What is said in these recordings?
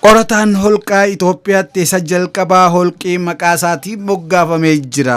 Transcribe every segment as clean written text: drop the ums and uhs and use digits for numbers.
Qorataan holqaa Itoophiyaatti isa jalqabaa holqii maqaa isaatiin moggaafamee jira.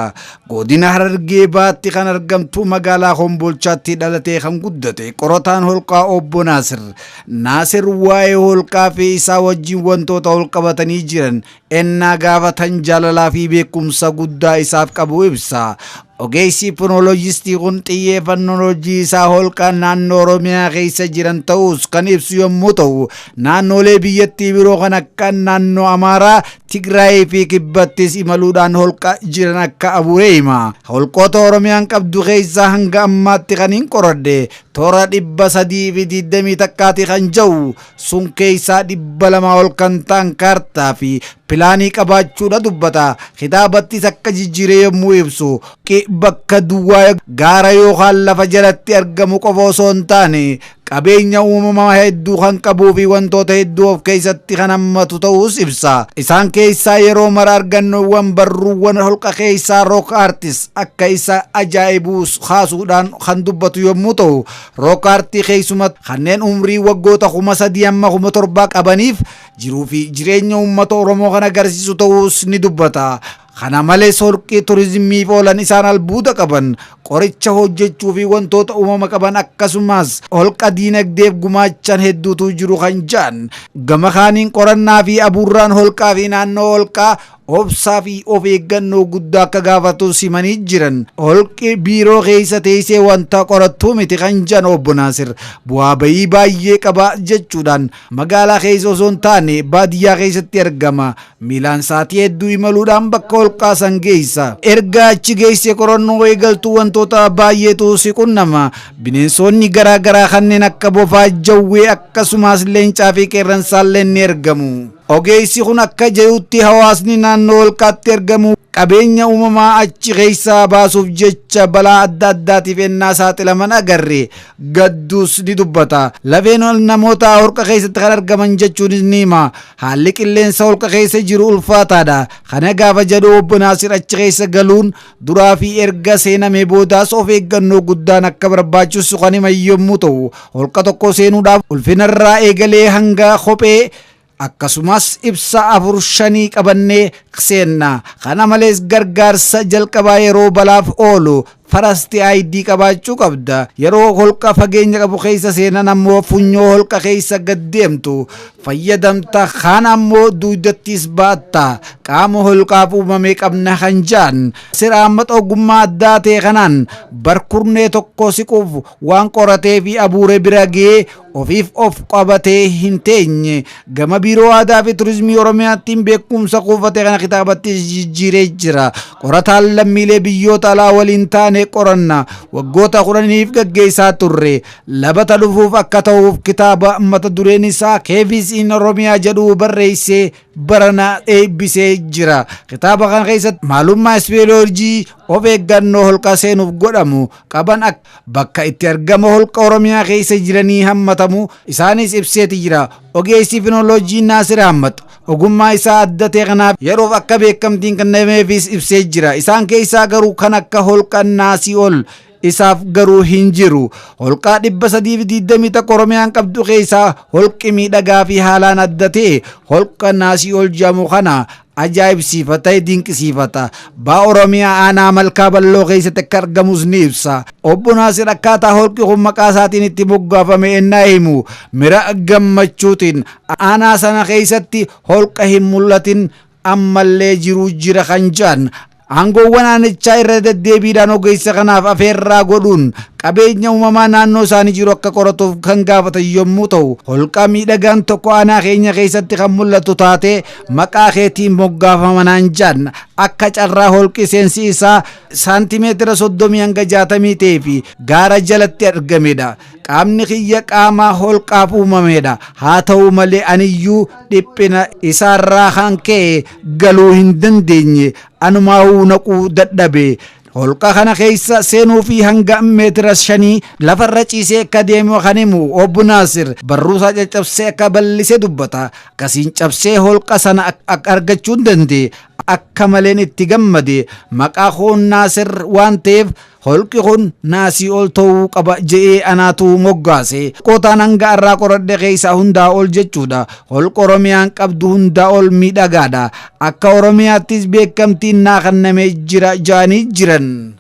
Godina Harargee Bahaatti kan argamtu magaalaa Kombolchaatti dhalatee kan guddate qorataan holqaa Obbo Naasir. Naasir waa'ee holqaa fi isaa wajjin wantoota ol qabatanii jiran ennaa gaafatan jaalalaa fi beekumsa guddaa isaaf qabu ibsa. Ogeessi pirooloojistii kun xiyyeeffannoon hojii isaa holqa naannoo Oromiyaa keessa jiran ta'us kan ibsu yommuu ta'u, naannolee biyyattii biroo kan akka naannoo Amaaraa, Tigraayii fi Kibbattis imaluudhaan holqa jiran akka abuure hima. Holqoota Oromiyaan qabdu keessaa hanga ammaatti kan hin qoradhe toora 321 kan jiru sun keessaa 200 ol kan ta'an kaartaa fi pilaanii qabaachuudha dubbata. Kitaabattis akka jijjiire yommuu ibsu, bakka duwwaa gaara yookaan lafa jalatti argamu qofa osoo hin taane qabeenya uumamaa hedduu kan qabuu fi wantoota hedduu of keessatti kan hammatu ta'uus ibsa. Isaan keessaa yeroo mara argannoowwan barruuwwan holqa keessaa rock artist akka isa ajaa'ibuus kaasuudhaan kan dubbatu yommuu ta'u, rock artii keessumatti kanneen umrii waggoota 3000 hamma 7000 qabaniif jiruu fi jireenya uummata Oromoo kan agarsiisu ta'uus ni dubbata. Kana malees holqii turizimiif oolan isaan albuuda qaban, qoricha hojjechuu fi wantoota uumama qaban, akkasumas holqa diinagdeef gumaachan hedduutu jiru kan jedhan. Gama kaaniin qorannaa fi abuurraan holqaa fi naannoo holqaa obsaa fi of eeggannoo guddaa akka gaafatu simanii jiran. Holqi biiroo keessa teessee wanta qorattuu miti kan jedhan Obbo Naasir, bu'aa bayii baay'ee qaba jechuudhaan magaalaa keessa osoo hin taane baadiyyaa keessatti argama. Miilaan sa'aatii hedduu imaluudhaan bakka holqaa san geessa. Erga achi geessee qorannoo eegaltu wantoota baay'eetu si qunnama. Bineensonni garaa garaa kanneen akka bofaa, jawwee, akkasumas leencaa fi qeerransaallee ni argamu. Ogeessi kun akka jedhutti hawaasni naannoo holqaatti argamu qabeenya uumamaa achi keessaa baasuuf jecha balaa adda addaatiif ennaa saaxilaman agarre gadduus ni dubbata. Lafeen namoota holqa keessatti kan argaman jechuunis ni hima. Haalli qilleensa holqa keessa jiru ulfaataadha. Kana gaafa jedhu Obbo Naasir achi keessa galuun duraa fi erga seenamee boodaas of eeggannoo guddaan akka barbaachisu kan himan yommuu ta'u, holqa tokko seenuudhaaf ulfinarraa eegalee hanga kophee akkasumas ibsa afur shanii qabannee seenna. Kana malees gargaarsa jalqabaa yeroo balaaf oolu first aid qabaachuu qabda. Yeroo holqa fageenya qabu keessa seenan ammoo funyoo holqa keessa gad deemtu fayyadamta. Kaan ammoo duudattis baatta. Qaama holqaaf uumame qabna kan jedhan. Siraammat ogummaa addaa ta'e kanaan barkurnee tokko siquuf waan qoratee fi abuure bira ga'ee ofiif of qabatee hin teenye. Gama Biiroo Aadaa fi Turizimii Oromiyaattiin beekumsa kuufate kana kitaabatti jijjiiree jira. Qorataan lammiilee biyyoota alaa waliin taane qoranna waggoota 10f gaggeessaa turre. Labata dhufuuf akka ta'uuf kitaaba mata dureen isaa "Caves in Oromiyaa" jedhu barreessee barana eebbisee jira. Kitaaba kana keessatti maalummaa ispeeloojii, of eeggannoo holqa seenuuf godhamu qaban, bakka itti argama holqa Oromiyaa keessa jiranii hammatamu isaanis ibseeti jira. Ogeessi finoloojii Naasir Ahmad ogummaa isaa adda ta'e kanaaf yeroof akka beekamtiin kennameefis ibsee jira. Isaan keessaa garuu kan akka holqa Naasii ol isaaf garuu hin jiru. Holqaa 321 Oromiyaan qabdu keessaa holqi miidhagaa fi haalaan adda ta'e holqa Naasii ol jedhamu kana ajaa'ibsiifata, dinqisiifata. Baa Oromiyaa aanaa Malkaa Balloo keessatti akka argamus ni ibsa. Obbo Naasir akkaataa holqi kun maqaa isaatiin itti moggaafame ennaa himu mira gammachuutiin aanaa sana keessatti holqa hin mul'atin ammallee jiruu jira kan jedhan. Aangoowwan aanichaa irra deddeebiidhaan ogeessa kanaaf afeerraa godhuun qabeenya uumamaa naannoo isaanii jiru akka qoratuuf kan gaafatan yommuu ta'u, holqa miidhagaan tokko aanaa keenya keessatti kan mul'atu taate maqaa keetiin moggaafamanaan jedhan. Akka carraa holqi seensi isaa saantimeetira 30 hanga 60 ta'ee fi gaara jalatti argamedha. Qaamni kiyya qaama holqaaf uumamedha. Haa ta'u malee aniyyuu dhiphina isaarraa kan ka'e galuu hin dandeenye, anumaa'uu naquu dadhabe. Holqa kana keessa seenuu fi hanga meetira 5 lafarra ciisee akka deemu kan himu Obbo Naasir barruusaa caccabsee akka bal'ise dubbata. Akkasiin cabsee holqa sana argachuu hin danda'e. Akka maleen itti gammade, maqaa koon Naasir waan ta'eef. Holqi kun naasii ol ta'uu qaba je'ee anaatu moggaase. Qootaan hanga arraa qoradhe keessaa hundaa ol jechuudha. Holqa Oromiyaan qabdu hundaa ol miidhagaadha. Akka Oromiyaattis beekamtiin naa kennamee jira ja'anii jiran.